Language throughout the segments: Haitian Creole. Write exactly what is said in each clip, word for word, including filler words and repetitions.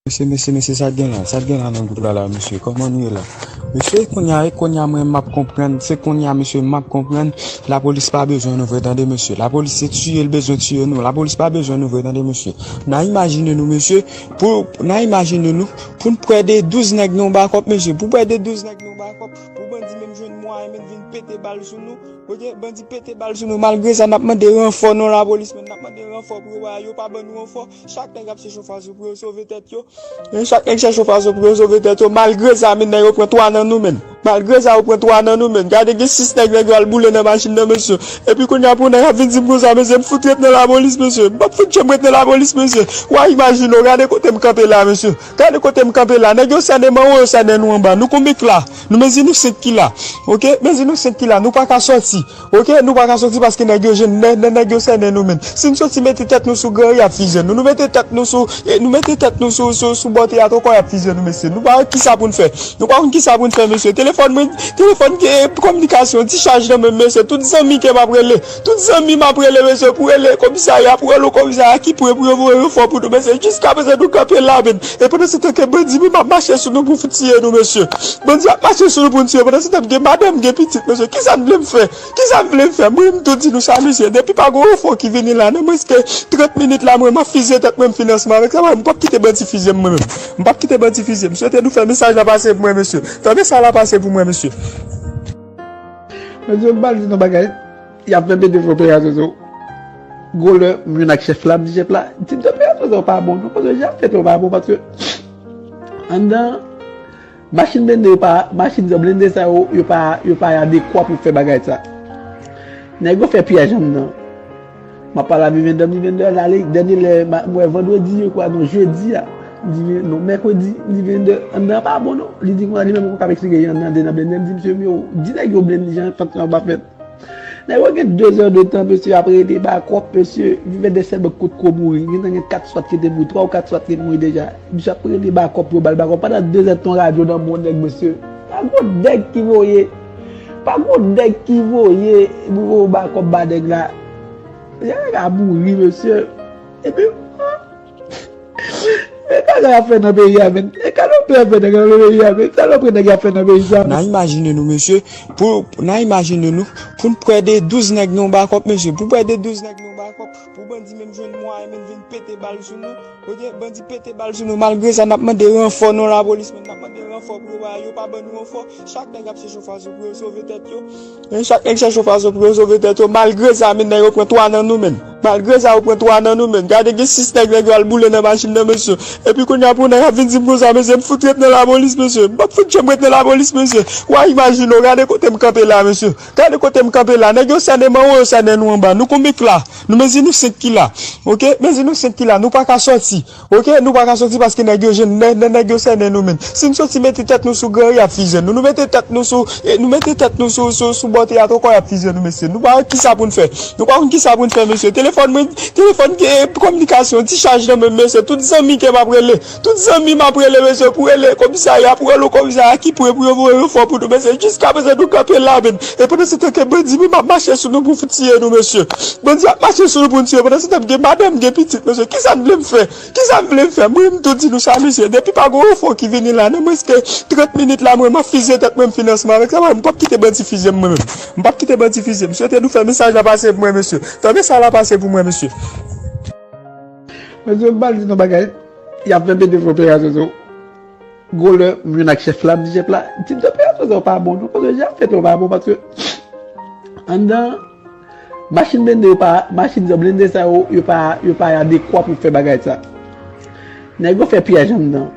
Mesye, mesye, mesye, sa k gen la? Sa k gen la nan gwoup la, la, mesye? Kòman nou ye la? Mesye, kounye a, e kounye a, mwen, m ap konprann. Se kounye a, mesye, m ap konprann. Lapolis pa bezwen nou vre, tande, mesye. Lapolis se tiye l bezwen tiye nou. Lapolis pa bezwen nou vre, tande, mesye. N a imajine nou, mesye, pou, n a imajine nou, pou n prè de douz nèg nan yon bakòp, mesye. Pou prè de douz nèg nan yon bakòp, pou bandi menm jwenn mwayen, menm vin pete bal sou nou. Ok, bandi pete bal sou nou. Malgre sa, n ap mande ranfò nan lapolis, men n ap mande ranfò pou yo, yo pa ban nou ranfò. Chak nèg ap chèche yon fason pou yo sove tèt yo. Men chak nèg chèche yon fason pou yo sove tèt yo. Malgre sa, men nèg yo pran twa nan nou, men. Malgre sa, yo pran twa nan nou, men. Gade, gen sis nèg, nèg yo al boule nan machin nan, mesye. Epi kounye a, pou nèg ap vin di m konsa, mesye, m fout ret nan lapolis, mesye. M p ap fout janm ret nan lapolis, mesye. W a imajine w, gade kote m kanpe la, mesye. Gade kote m kanpe la. Nèg yo sènen m anwo, yo sènen nou anba. Nou konbyen k la? Nou mezi nou senk ki la. Ok? Mezi nou senk ki la. Nou pa ka sòti. Ok? Nou pa ka sòti paske nèg yo jwenn, nè-, nè-, nèg yo sènen nou menm. Si n sòti mete tèt nou sou gari, y ap fizye nou. Nou mete tèt nou sou, e, nou mete tèt nou sou, sou, sou bò teyat ankò, y ap fizye nou, mesye. Nou pa wè kisa pou n fè. Nou pa konn kisa pou n fè, mesye. Telefòn mwen, telefòn gen kominikasyon, ti chaj nan men m, mesye. Tout zanmi ke m ap rele. Tout zanmi m ap rele, mesye, pou rele komisarya, pou rele komisarya ki pre pou yo voye ranfò pou nou, mesye. Jiskaprezan, nou kanpe la, men. E pandan se tan ke bandi menm ap mache sou nou pou tiye nou, mesye. Bandi ap mache sou nou pou n tiye. Pandan se tan, gen madanm, gen pitit, mesye. Kisa n vle m fè? Kisa n vle m fè? Mwen, m tou di nou sa, mesye. Depi pa gen ranfò ki vini la, nan mwens ke trant minit la, mwen, m ap fizye tèt mwen, m fin ansanm avèk sa. Mwen, m p ap kite bandi fizye m, mwen menm. M p ap kite bandi fizye m. M swete nou fè mesaj la pase pou mwen, mesye. Fè mesaj la pase pou mwen, mesye. Mesye, m pral di nou bagay. Y ap fè pete fè operasyon sou gwo lè, m jwenn ak chèf la, m di chèf la, ti operasyon sa yo pa bon, non, paske jan ap fèt yo pa bon, paske anndan, machin blende yo pa, machin sa, blende sa yo, yo pa, yo pa adekwa pou fè bagay sa. Nèg yo fè pyèj anndan. M ap pale a Vivender, Vivender al ale, dènye lè, m wè vandredi, je crois, non, jedi a. M di, non, mèkredi, Vivender, anndan an pa bon, non. Li di konsa, li menm poko ka eksplike jan anndan nan blende. M di, mesye, yo, di nèg yo blende jan fèt sa pa fèt. Nèg yo gen de zè de tan, mesye, ap rele bakòp, mesye. Vivender sèlman potko mouri. Gentan gen kat swat ki te mouri, twa ou kat swat ki te mouri deja. Misye ap rele bakòp pou yo ba l bakòp. Pandan de zè de tan radyo nan men yon nèg, mesye. Pa gon nèg ki voye. Pa gon nèg ki voye pou yo ba kòb ba nèg la. Nèg la mouri, mesye. Epi, e bagay ap fè nan peyi a, men. E salopri ap fè nèg nan peyi a, men. Salopri nèg ap fè nan peyi sa. N a imajine nou, mesye, pou, n a imajine nou, pou n prè de douz nèg nan yon bakòp, mesye. Pou prè de douz nèg nan yon bakòp, pou bandi menm jwenn mwayen, menm vin pete bal sou nou. Ok, bandi pete bal sou nou. Malgre sa, n ap mande ranfò nan lapolis, men n ap mande ranfò pou yo pa, yo pa ban nou ranfò. Chak nèg ap chèche yon fason pou yo sove tèt yo. Men chak nèg chèche yon fason pou yo sove tèt yo. Malgre sa, men nèg yo pran twa nan nou, men. Malgre sa, yo pran twa nan nou, men. Gade, gen sis nèg, nèg yo al boule nan machin nan, mesye. Epi kounye a, pou nèg ap vin di m konsa, mesye, m fout ret nan lapolis, mesye. M p ap fout janm ret nan lapolis, mesye. W a imajine w, gade kote m kanpe la, mesye. Gade kote m kanpe la. Nèg yo sènen m anwo, yo sènen nou anba. Nou konbyen k la? Nou mezi nou senk ki la. Ok? Mezi nou senk ki la. Nou pa ka sòti. Ok? Nou pa ka sòti paske nèg yo jwenn, nè-, nè-, nèg yo sènen nou menm. Si n sòti mete tèt nou sou gari, y ap fizye nou. Nou mete tèt nou sou, e, nou mete tèt nou sou, sou, sou bò teyat ankò, y ap fizye nou, mesye. Nou pa wè kisa pou n fè. Nou pa konn kisa pou n fè, mesye. Telefòn mwen, telefòn gen kominikasyon, ti chaj nan men m, mesye. Tout zanmi ke m ap rele. Tout zanmi m ap rele, mesye, pou rele komisarya, pou rele komisarya ki pre pou yo voye ranfò pou nou, mesye. Jiskaprezan, nou kanpe la, men. E pandan se tan ke bandi menm ap mache sou nou pou tiye nou, mesye. Bandi ap mache sou nou pou n tiye. Pandan se tan, gen madanm, gen pitit, mesye. Kisa n vle m fè? Kisa n vle m fè? Mwen, m tou di nou sa, mesye. Depi pa gon ranfò ki vini la, nan mwens ke trant minit la, mwen, m ap fizye tèt mwen, m fin ansanm avèk sa. Mwen, m p ap kite bandi fizye m, mwen menm. M p ap kite bandi fizye m. M swete nou fè mesaj la pase pou mwen, mesye. Fè mesaj la pase pou mwen, mesye. Mesye, m pral di nou bagay. Y ap fè pete fè operasyon sou gwo lè, m jwenn ak chèf la, m di chèf la, ti operasyon sa yo pa bon, non, paske jan ap fèt yo pa bon, paske anndan, machin blende yo pa, machin sa, blende sa yo, yo pa, yo pa adekwa pou fè bagay sa. Nèg yo fè pyèj anndan.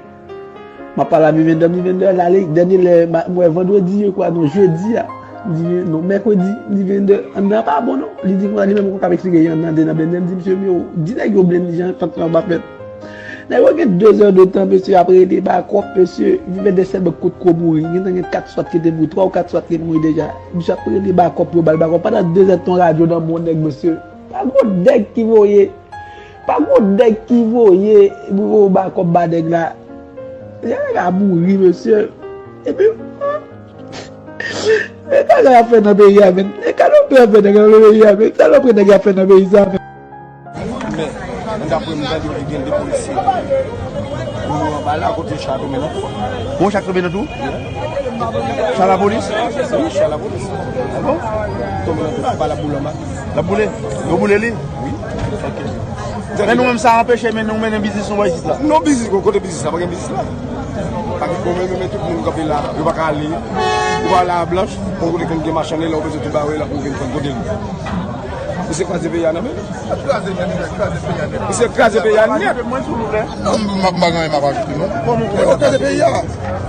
M ap pale a Vivender, Vivender al ale, dènye lè, m wè vandredi, je crois, non, jedi a. M di, non, mèkredi, Vivender, anndan an pa bon, non. Li di konsa, li menm poko ka eksplike jan anndan nan blende. M di, mesye, yo, di nèg yo blende jan fèt sa pa fèt. Nèg yo gen de zè de tan, mesye, ap rele bakòp, mesye. Vivender sèlman potko mouri. Gentan gen kat swat ki te mouri, twa ou kat swat ki te mouri deja. Misye ap rele bakòp pou yo ba l bakòp. Pandan de zè de tan radyo nan men yon nèg, mesye. Pa gon nèg ki voye. Pa gon nèg ki voye pou yo ba kòb ba nèg la. Nèg la mouri, mesye. Epi, e bagay ap fè nan peyi a, men. E salopri ap fè nèg nan peyi a, men. Salopri nèg ap fè nan peyi sa, men. Men, men daprè m tande yo di gen de polisye ki mouri anba Ala kote cha tonbe nan twou. Bon, cha tonbe nan twou? Cha lapolis? Wi, cha lapolis. Ah bon? Tonbe nan twou, pa la boule anba. L ap boule? Yo boule li? Wi. Ok. Men nou menm sa anpeche men nou mennen biznis nou bò isit la? Non, biznis, kote biznis la? Pa gen biznis la. Pa gen, bon, men, men tout moun kanpe la, yo pa ka ale. Ou pa ale a blanch, bon, kote konn gen machann la, ou bezwen tou ba yo la pou vin pran kote li. Misye kraze peyi a nan men. Misye kraze peyi a nèt. Mwen, silvouplè. Non, m, m, m pa gen anyen m ap ajoute, non. Kòman w konprann sa? Yo kraze peyi a.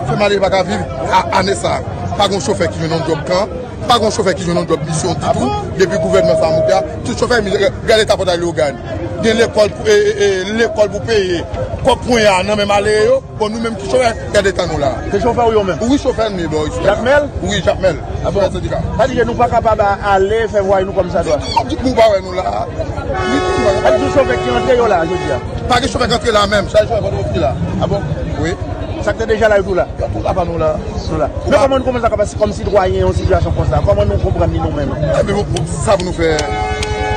Fè malere pa ka viv a, ane sa. Pa gen chofè ki jwenn yon djòb kan. Pa gen chofè ki jwenn yon djòb misyon ditou. Depi gouvènman sa monte a, tout chofè, gade eta pòtay Leyogàn. Gen lekòl pou, e, e, e, lekòl pou peye. Kòb ponya nan men malere yo. Bon, nou menm ki chofè, gade eta nou la. Se chofè w yo menm? Wi, chofè nou ye bò isit la. Jakmèl? Wi, Jakmèl. Ah bon? Chofè sendika. Sa di ke nou pa kapab a-, ale fè vwayaj nou kòmsadwa. Ditou, ditou, ou pa wè nou la. Ditou, nou pa kapab. Sa di chofè ki antre yo la, jodi a? Pa gen chofè ki antre la menm. Sa chofè pa antre la. Ah bon? Wi. Sa ki te deja la, yo tou la? Yo tou la, pa nou la. Nou la. Men kòman nou konprann sa k ap pase kòm sitwayen yon sitiyasyon konsa? Kòman nou konprann li nou menm? Ebyen, bon, bon, sa pou nou fè.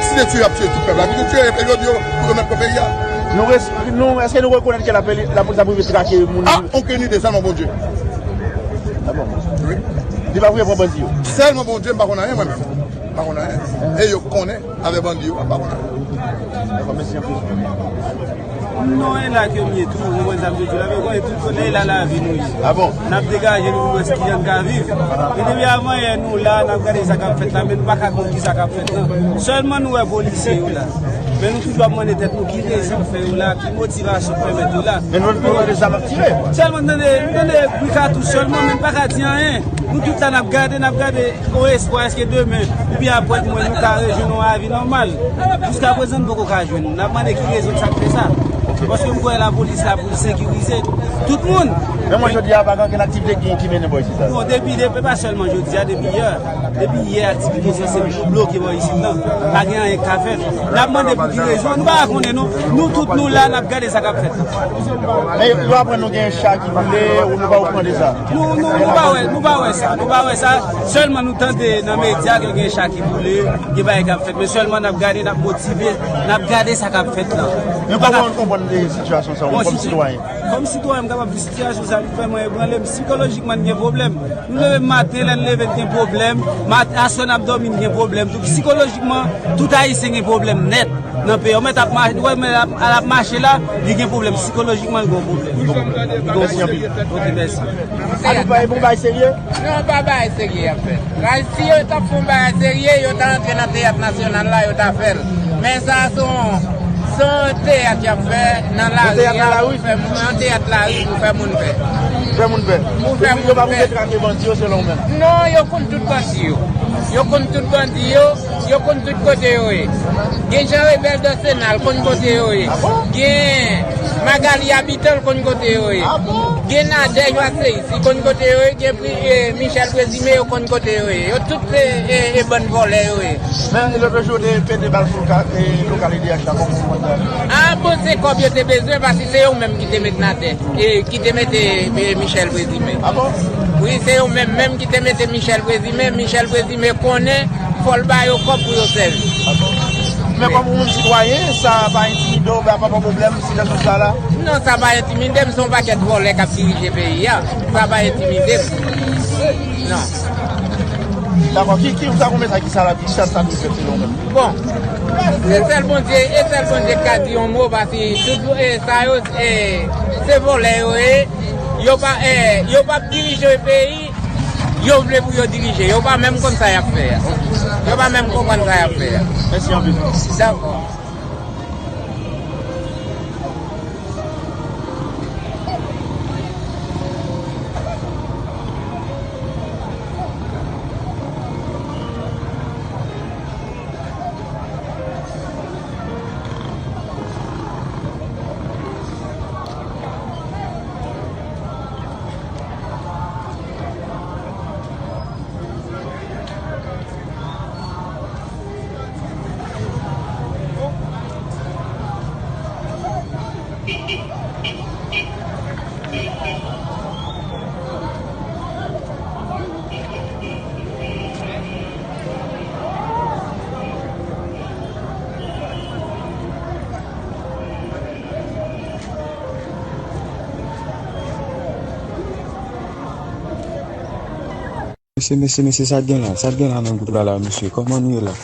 Si se tiye y ap tiye tout pèp la, nou tou tiye, epi yo di yo, pou yo mèt pran peyi a. Nou res-, nou, èske nou rekonèt ke la poli-, lapolis ap rive trake moun? Ah, okenn ide, sèlman Bondye. Ah bon? Wi. Li pa vle pran bandi yo? Sèlman Bondye, m pa konn anyen, mwen menm. M pa konn anyen. E yo konnen, avè bandi yo, m pa konn anyen. Dakò, mèsi anpil. Non, e la ke m ye tou, ou konprann sa m di w la, men konnen tout kote e la lavi nou ye. Ah bon? N ap degaje nou pou nou wè kijan n ka viv. Men depi avan yè nou la, n ap gade sa k ap fèt la, men nou pa ka konn ki sa k ap fèt la. Sèlman nou wè polisye yo la. Men nou toujou ap mande tèt nou ki rezon fè yo la, ki motivasyon k pèmèt yo la. Men nou, nou tande zam ap tire. Sèlman n tande, n tande bri katouch sèlman, men n pa ka di anyen. Nou tout la n ap gade, n ap gade. Yon espwa, èske demen oubyen aprè mwen nou ka rejwenn yon lavi nòmal? Jiskaprezan, n poko ka jwenn. N ap mande ki rezon sa k fè sa. Paske m kwè lapolis la pou l sekirize tout moun. Men mwen, jodi a, pa gen okenn aktivite ki, ki mennen bò isit la. Non, depi, depi, pa sèlman jodi a, depi yè. Depi yè, aktivite sanse bloke bò isit la. Pa gen anyen k ka fèt. N ap mande pou ki rezon. Nou pa konnen, non. Nou tout, nou la, n ap gade sa k ap fèt la. Men yo aprann nou gen cha ki boule, ou nou pa okouran de sa? Nou, nou, nou pa wè, nou pa wè sa, nou pa wè sa. Sèlman nou tande nan medya ke gen cha ki boule, gen bagay k ap fèt. Men sèlman n ap gade, n ap motive, n ap gade sa k ap fèt la. Men kòman w konprann de sitiyasyon sa, ou, kòm sitwayen? Kòm sitwayen, m kapab di sitiyasyon sa, li fè mwen ebranle, m sikolojikman, m gen pwoblèm. Nou leve maten, lè n leve, n gen pwoblèm. Mat-, aswè n ap dòmi, n gen pwoblèm. Tou sikolojikman, tout Ayisyen gen pwoblèm nèt. Nan peyi, ou mèt ap mache, ou mèt ap, al ap mache la, li gen pwoblèm, sikolojikman li gen pwoblèm. Li gen pwoblèm. Mèsi anpil. Ok, mèsi. Anou pa, e bon bagay serye? Non, pa bagay serye y ap fè. Ray, si yo t ap fè yon bagay serye, yo ta antre nan teyat nasyonal la, yo ta fè l. Men sa a se yon, se yon teyat y ap fè nan lari a pou fè moun, yon teyat lari pou fè moun pè. Fè moun pè. Pou fè moun pè. Yo pa pou trake bandi yo selon ou menm? Non, yo konn tout bandi yo. Yo konn tout bandi yo. Yo konn tout kote yo ye. Gen Jean Rebel Dorcénal konn kote yo ye. Gen Magalie Habitant konn kote yo ye. Gen Nadège Seyis, li konn kote yo ye. Gen Pri-, eh, Michel Présumé, yo konn kote yo ye. Yo tout se, eh, eh, bann vòlè yo ye. Men lòt jou, yo te pete bal sou lokal, eh, lokal E D H la, kòman ou konn sa? Ah, bon, se kòb yo te bezwen, paske se yo menm ki te met nan tèt. E ki te mete, e, Michel Présumé. Ah bon? Wi, se yo menm, menm ki te mete Michel Présumé. Michel Présumé konnen fò l ba yo kòb pou yo sèvi. Ah bon? Men kòm yon sitwayen, sa pa entimide w, pa, pa pwoblèm, sitiyasyon sa la? Non, sa pa entimide m, se yon pakèt vòlè k ap dirije peyi a. Sa pa entimide m. Non. Dakò, ki, ki, sa konbyen sa, ki sa la, ki sa, sa dwe fèt selon ou menm? Bon, se sèl Bondye, e sèl Bondye k ka di yon mo, paske tout, e, sa yo, e, se vòlè yo ye, yo pa, e, yo p ap dirije peyi, yo vle pou yo dirije, yo pa menm konn sa y ap fè a. Yo pa menm konprann sa y ap fè a. Mèsi anpil. Dakò. Mesye, mesye, mesye, sa k gen la? Sa k gen la nan gwoup la la, mesye? Kòman nou ye la?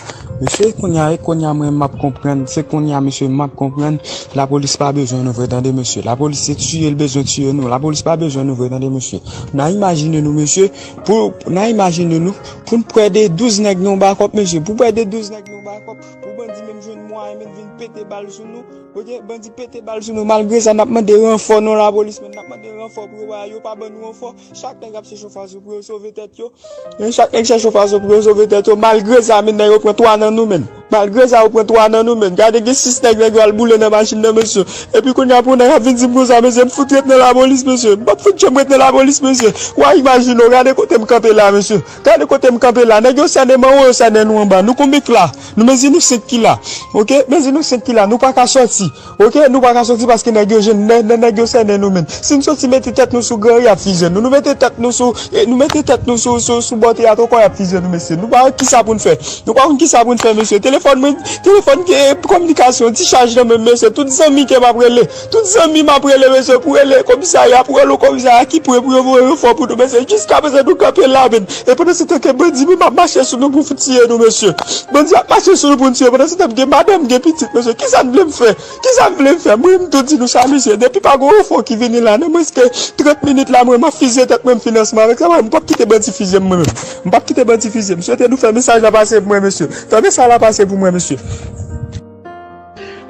Mesye, kounye a, e kounye a mwen m ap konprann. Se kounye a, mesye, m ap konprann. Lapolis pa bezwen nou vre, tande, mesye. Lapolis se tiye l bezwen tiye nou. Lapolis pa bezwen nou vre, tande, mesye. N a imajine nou, mesye, pou, n a imajine nou, pou n pran de douz nèg nan yon bakòp, mesye. Pou pran de douz nèg nan yon bakòp, pou bandi menm jwenn mwayen menm vin pete bal sou nou. Ok, bandi pete bal sou nou. Malgre sa, n ap mande ranfò nan lapolis, men n ap mande ranfò pou yo pa, yo pa ban nou ranfò. Chak nèg ap chèche yon fason pou yo sove tèt yo. Men chak nèg chèche yon fason pou yo sove tèt yo. Malgre sa, men nèg yo pran twa nan nou, men. Malgre sa, yo pran twa nan nou, men. Gade, gen sis nèg, nèg yo al boule nan machin nan, mesye. Epi kounye a, pou nèg ap vin di m konsa, mesye, m fout ret nan lapolis, mesye. M p ap fout janm ret nan lapolis, mesye. W a imajine w, gade kote m kanpe la, mesye. Gade kote m kanpe la. Nèg yo sènen m anwo, yo sènen nou anba. Nou konbyen k la? Nou mezi nou senk ki la. Ok? Mezi nou senk ki la. Nou pa ka sòti. Ok? Nou pa ka sòti paske nèg yo jwenn, nè-, nè-, nèg yo sènen nou, men. Si n sòti mete tèt nou sou gari, y ap fize nou. Nou mete tèt nou sou, e, nou mete tèt nou sou, sou, sou bò teyat ankò, y ap fize nou, mesye. Nou pa konn kisa pou n fè. Nou pa konn kisa pou n fè, mesye. Telefòn mwen, telefòn ke kominikasyon, ti chaj nan men m, mesye. Tout zanmi ke m ap rele. Tout zanmi m ap rele, mesye, pou rele komisarya, pou rele komisarya ki pre pou yo voye ranfò pou nou, mesye. Jiskaprezan, nou kanpe la, men. E pandan se tan ke bandi menm ap mache sou nou pou tiye nou, mesye. Bandi ap mache sou nou pou n tiye. Pandan se tan, gen madanm, gen pitit, mesye. Kisa n vle m fè? Kisa n vle m fè? Mwen, m tou di nou sa, mesye. Depi pa gen ranfò ki vini la, nan mwens ke trant minit la, mwen, m ap fize tèt mwen, m finansman avèk sa. Mwen, m p ap kite bandi fize m, mwen menm. M p ap kite bandi fize m. M swete nou fè mesaj la pase pou mwen, mesye. Fè mesaj la pase pou mwen, mesye.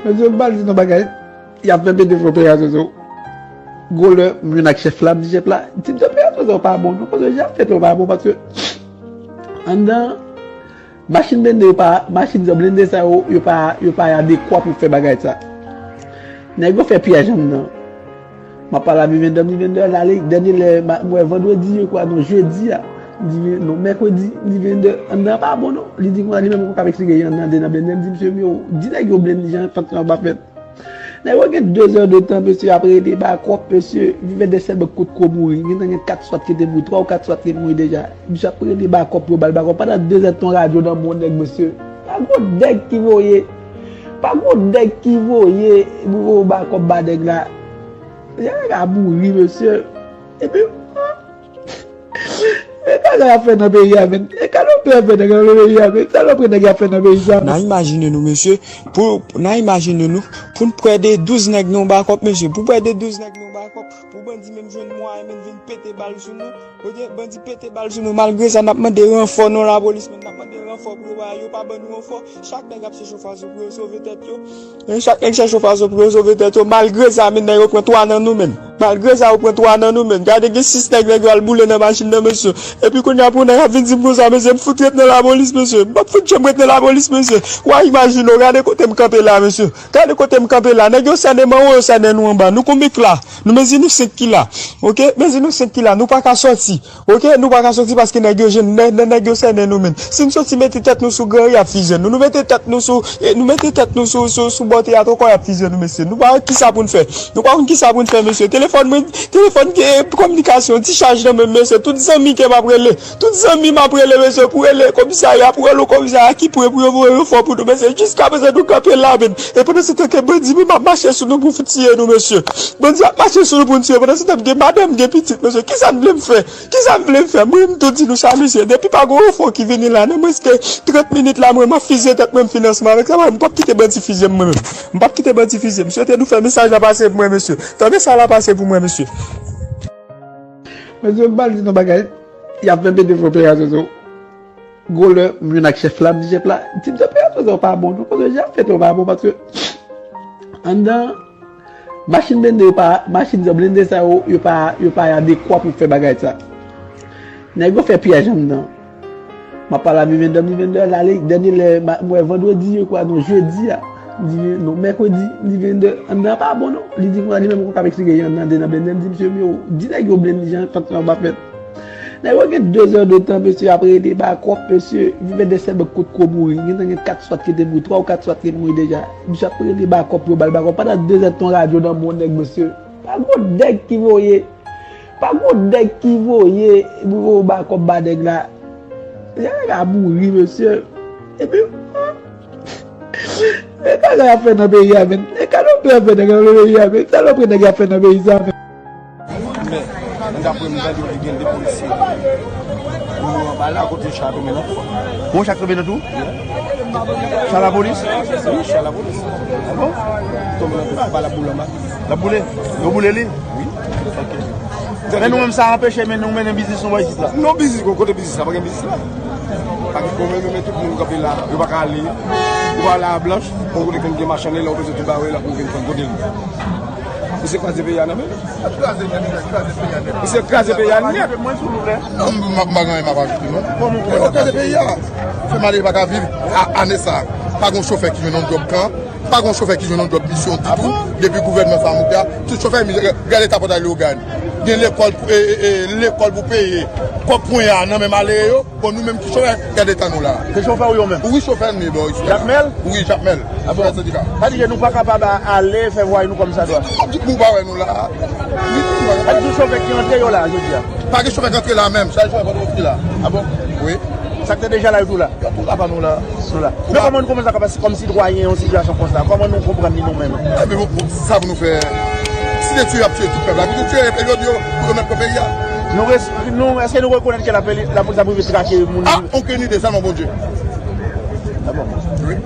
Mesye, m pral di nou bagay. Y ap fè pete fè operasyon sou gwo lè, m jwenn ak chèf la, m di chèf la, tip de operasyon sa yo pa bon, non, paske jan y ap fèt yo pa bon, paske anndan, machin blende yo pa, machin blende sa yo, yo pa, yo pa adekwa pou fè bagay sa. Nèg yo fè pyèj anndan. M ap pale a Vivendè, Vivendè al ale, dènye lè, m wè vandredi, je kwa, non, jedi a. M di, non, mèkredi, m di Vivendè, anndan pa bon, non. Li di konsa, li menm poko ka eksplike jan anndan de nan blende. M di, mesye, yo, di nèg yo blende, jan fèt sa pa fèt. Nèg yo gen de zè de tan, mesye, ap rele bakòp, mesye. Vivendè sèlman kot ko mouri. Gentan gen kat swat ki te mouri, twa ou kat swat ki te mouri deja. Misye ap rele bakòp pou yo ba l bakòp. Pandan de zè de tan, radyo nan men yon nèg, mesye. Pa gon nèg ki voye. Pa gon nèg ki voye pou yo ba kòb ba nèg la. Nèg la mouri, mesye. Epi, e bagay ap fè nan peyi a, men. E kalopri ap fè nan peyi a, men. Salopri nèg ap fè nan peyi sa, men. N a imajine nou, mesye, pou, n a imajine nou, pou n pran de douz nèg nan yon bakòp, mesye. Pou pran de douz nèg nan yon bakòp, pou bandi menm jwenn mwayen, menm vin pete bal sou nou. Ok, bandi pete bal sou nou. Malgre sa, n ap mande ranfò nan lapolis, men n ap mande ranfò pou yo pa, yo pa ban nou ranfò. Chak nèg ap chèche yon fason pou yo sove tèt yo. Men chak nèg chèche yon fason pou yo sove tèt yo. Malgre sa, men nèg yo pran twa nan nou, men. Malgre sa, yo pran twa nan nou, men. Gade, gen sis nèg, nèg yo al boule nan machin nan, mesye. Epi kounye a, pou nèg ap vin di m konsa, mesye, m fout ret nan lapolis, mesye. M p ap fout janm ret nan lapolis, mesye. W a imajine w, gade kote m kanpe la, mesye. Gade kote m kanpe la. Nèg yo sènen m anwo, yo sènen nou anba. Nou konbyen k la? Nou mezi nou senk ki la. Ok? Mezi nou senk ki la. Nou pa ka sòti. Ok? Nou pa ka sòti paske nèg yo jwenn, nè-, nè-, nèg yo sènen nou, men. Si n sòti mete tèt nou sou gari, y ap fize nou. Nou mete tèt nou sou, e, nou mete tèt nou sou, sou, sou bò teyat ankò, y ap fize nou, mesye. Nou pa konn kisa pou n fè. Nou pa konn kisa pou n fè, mesye. Telefòn mwen, telefòn ke kominikasyon, ti chaj nan men m, mesye. Tout zanmi ke m ap rele. Tout zanmi m ap rele, mesye, pou rele komisarya, pou rele komisarya ki pre pou yo voye ranfò pou nou, mesye. Jiskaprezan, nou kanpe la, men. E pandan se tan ke bandi menm ap mache sou nou pou tiye nou, mesye. Bandi ap mache sou nou pou n tiye. Pandan se tan, gen madanm, gen pitit, mesye. Kisa n vle m fè? Kisa n vle m fè? Mwen, m tou di nou sa, mesye. Depi pa gon ranfò ki vini la, nan mwens ke trant minit la, mwen, m ap fize tèt mwen, m finansman avèk sa, mwen, m p ap kite bandi fize m, mwen menm. M p ap kite bandi fize m. M swete nou fè mesaj la pase pou mwen, mesye. Fè mesaj la pase pou mwen, mesye. Mesye, m pral di nou bagay. Y ap fè pete fè operasyon sou gwo lè, m jwenn ak chèf la, m di chèf la, tip de operasyon sa yo pa bon, non, paske jan y ap fèt yo pa bon, paske anndan, machin blende yo pa, machin blende sa yo, yo pa, yo pa adekwa pou fè bagay sa. Nèg yo fè pyèj anndan. M ap pale a Vivendè, Vivendè al ale, dènye lè, m wè vandredi, je kwa, non, jedi a. M di, non, mèkredi, m di Vivendè, anndan pa bon, non. Li di konsa, li menm poko ka eksplike jan anndan de nan blende. M di, mesye, yo, di nèg yo blende, jan fèt sa pa fèt. Nèg yo gen de zè de tan, mesye, ap rele bakòp, mesye. Vivendè sèlman kot ko mouri. Gentan gen kat swat ki te mouri, twa ou kat swat ki te mouri deja. Misye ap rele bakòp pou yo ba l bakòp. Pandan de zè de tan, radyo nan men yon nèg, mesye. Pa gon nèg ki voye. Pa gon nèg ki voye pou yo ba kòb ba nèg la. Nèg la mouri, mesye. Epi, e bagay ap fè nan peyi a, men. E kalopri ap fè nan peyi a, men. Salopri nèg ap fè nan peyi sa, men. Mwen daprè m tande yo di gen de polisye. Yo anba la kote cha tonbe nan twou. Bon, cha tonbe nan twou? Cha lapolis? Wi, cha lapolis. Ah bon? Tonbe nan twou, pa la boule anba. L ap boule? Yo boule li? Wi. Ok. Men nou menm sa anpeche men nou mennen biznis nou bò isit la. Non, biznis, kote biznis la? Pa gen biznis la. Pa gen pwoblèm, men tout moun kanpe la. Yo pa ka ale. Yo pa ale a blanch. Bon, kote konn gen machann la, ou bezwen tou bare la pou vin pran kote l. Misye kraze peyi a nan men. Kraze nèt, kraze peyi a nèt. Misye kraze peyi a nèt. Mwen sou nou lè. M pa gen anyen m ap ajoute non. Yo kraze peyi a. Fè malere pa ka viv. A, ane sa. Pa gen chofè ki jwenn yon djòb kan. Pa gen chofè ki jwenn yon djòb misyon ditou. Depi gouvènman sa moute a, tout chofè, gade eta pòtay Leyogàn. Gen lekòl pou, e, e, e, lekòl pou peye. Kòb ponya nan men malere yo. Bon, nou menm ki chofè, gade eta nou la. Se chofè ou yo menm? Wi, chofè nou ye bò isi. Jakmèl? Wi, Jakmèl. Ah bon? Chofè sendika. Sa di ke nou pa kapab a-, ale fè vwayaj nou kòm sa dwa. Ditou, ditou, nou pa wè nou la. Ditou, nou pa wè. Sa di tout chofè ki antre yo la, jodi a. Pa gen chofè k antre la menm, chak chofè pa t antre la. Ah bon? Wi. Sa k te deja la, yo tou la? Yo tou la, pa nou la. Nou la. Men kòman nou kòmanse kòm sitwayen yon sitiyasyon konsa? Kòman nou konprann li nou menm? Ebyen, bon, bon, sa pou nou fè. Si se tiye y ap tiye tout pèp la, nou tiye, epi yo di yo, pou yo mèt pran peyi a. Nou res-, nou, èske nou rekonèt ke la poli-, lapolis ap rive trake moun? Ah, okenn ide, sèlman Bondye. Ah bon? Wi.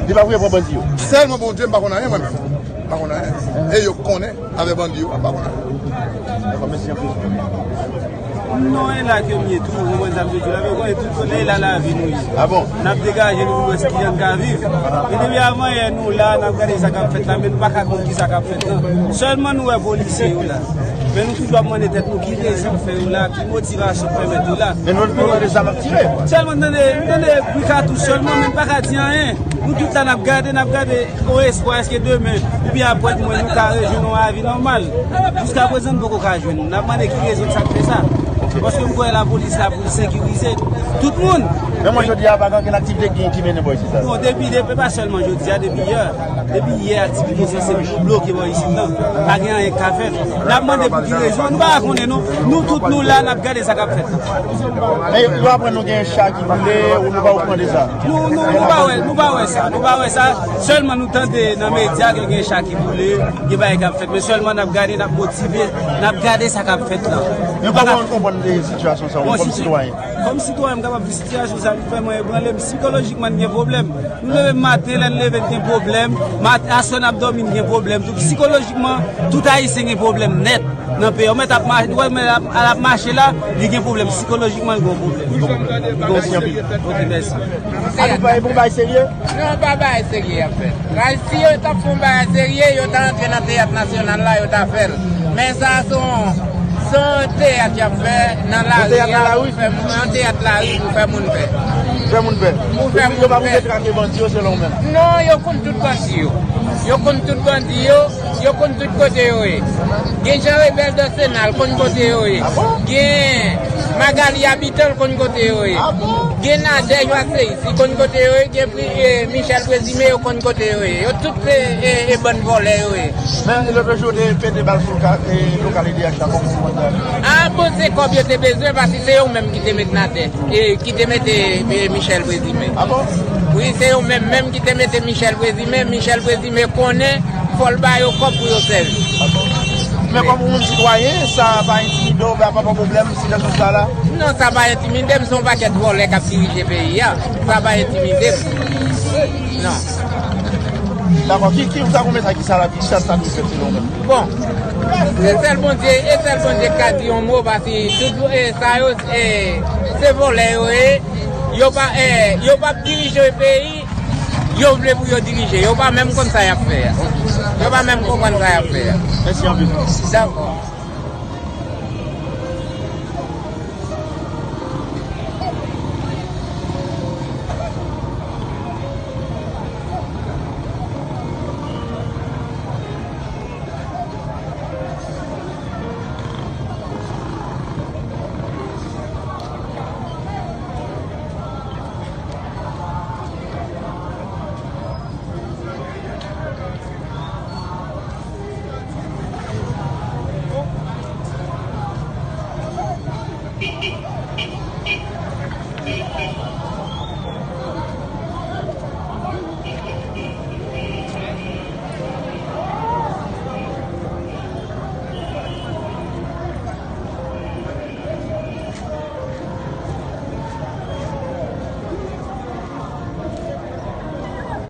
Li pa vle pran bandi yo? Sèlman Bondye, m pa konn anyen, mwen menm. M pa konn anyen. E yo konnen. Avè bandi yo, m pa konn. Dakò, mèsi anpil. Non, e la ke m ye tou, ou konprann sa m vle di w la, men konnen tout kote, e la lavi nou ye. Ah bon? N ap degaje nou pou wè kijan n ka viv. Men depi avanyè nou la, n ap gade sa k ap fèt la, men nou pa ka konn kisa k ap fèt la. Sèlman nou wè polisye yo la. Men nou toujou ap mande tèt nou ki rezon k fè yo la, ki motivasyon k pèmèt yo la. Men nou, nou tande zam ap tire. Sèlman n tande, n tande bri katouch sèlman, men n pa ka di anyen. Nou tout la n ap gade, n ap gade. Yon espwa, èske demen oubyen aprè demen nou ka rejwenn yon lavi nòmal? Jiskaprezan, n poko ka jwenn. N ap mande ki rezon sa k fè sa. Paske m kwè lapolis la pou l sekirize tout moun. Men mwen, jodi a, pa gen okenn aktivite ki, ki mennen bò isit la. Non, depi, depi, pa sèlman jodi a, depi yè. Depi yè, aktivite sanse bloke bò isit la. Pa gen anyen k ka fèt. N ap mande pou ki rezon. Nou pa konnen, non. Nou tout, nou la, n ap gade sa k ap fèt la. Men yo aprann nou gen cha ki boule, ou nou pa okouran de sa? Nou, nou, nou pa wè, nou pa wè sa, nou pa wè sa. Sèlman nou tande nan medya ke gen cha ki boule, gen bagay k ap fèt. Men sèlman n ap gade, n ap motive, n ap gade sa k ap fèt la. Men kòman w konprann, e, sitiyasyon sa, ou, kòm sitwayen? Kòm sitwayen, m kapab di sitiyasyon sa, li vrèman ebranle m. Sikolojikman, n gen pwoblèm. Nou leve maten, lè n leve, n gen pwoblèm. Mat-, aswè n ap dòmi, n gen pwoblèm. Tou sikolojikman, tout Ayisyen gen pwoblèm nèt. Nan peyi a, ou mèt ap mache, ou wè, mèt ap, al ap mache la, li gen pwoblèm, sikolojikman, li gen yon pwoblèm. Li gen pwoblèm. Li gen yon pwoblèm. Ok, mèsi. A nou fè yon bagay serye? Non, pa bagay serye y ap fè. Bagay, si yo t ap fè yon bagay serye, yo ta antre nan teyat nasyonal la, yo ta fè l. Men sa, se yon, se yon teyat y ap fè nan lari a, pou fè moun, yon teyat lari pou fè moun pè. Fè moun pè. Pou fè moun pè. Yo pa pou detrake bandi yo, selon ou menm? Non, yo konn tout bandi yo. Yo konn tout bandi yo. Yo konn tout kote yo ye. Gen Jean Rebel Dansena, l konn kote yo ye. Gen Magalie Habitant, l konn kote yo ye. Gen Nadège Masseyis, li konn kote yo ye. Gen Pri-, e, Michel Présumé, yo konn kote yo ye. Yo tout se, e, e, bann vòlè yo ye. Men, lòt jou, te pete bal sou ka-, e, lokal E D H la, kòman ou konprann sa? A, bon, se kòb yo te bezwen, paske se yo menm ki te met Nadège. E, ki te mete, e, Michel Présumé. A bon? Wi, se yo menm, menm ki te mete Michel Présumé. Michel Présumé konnen fò l ba yo kòb pou yo sèvi. A bon? Men kòm ou menm sitwayen, sa pa entimide w, pa, pa pwoblèm, sitiyasyon sa la? Non, sa pa entimide m, se yon pakèt vòlè k ap dirije peyi a. Sa pa entimide m. Non. Dakò, ki, ki, sa konbyen sa ki sa la, ki sa, sa dwe fèt selon ou menm? Bon, se sèl Bondye, e sèl Bondye k ka di yon mo, paske tout, e, sa yo, e, se vòlè yo ye, yo pa, e, yo p ap dirije peyi, yo vle pou yo dirije, yo pa menm konn sa y ap fè a. Yo pa menm konprann sa y ap fè a. Mèsi anpil. Dakò.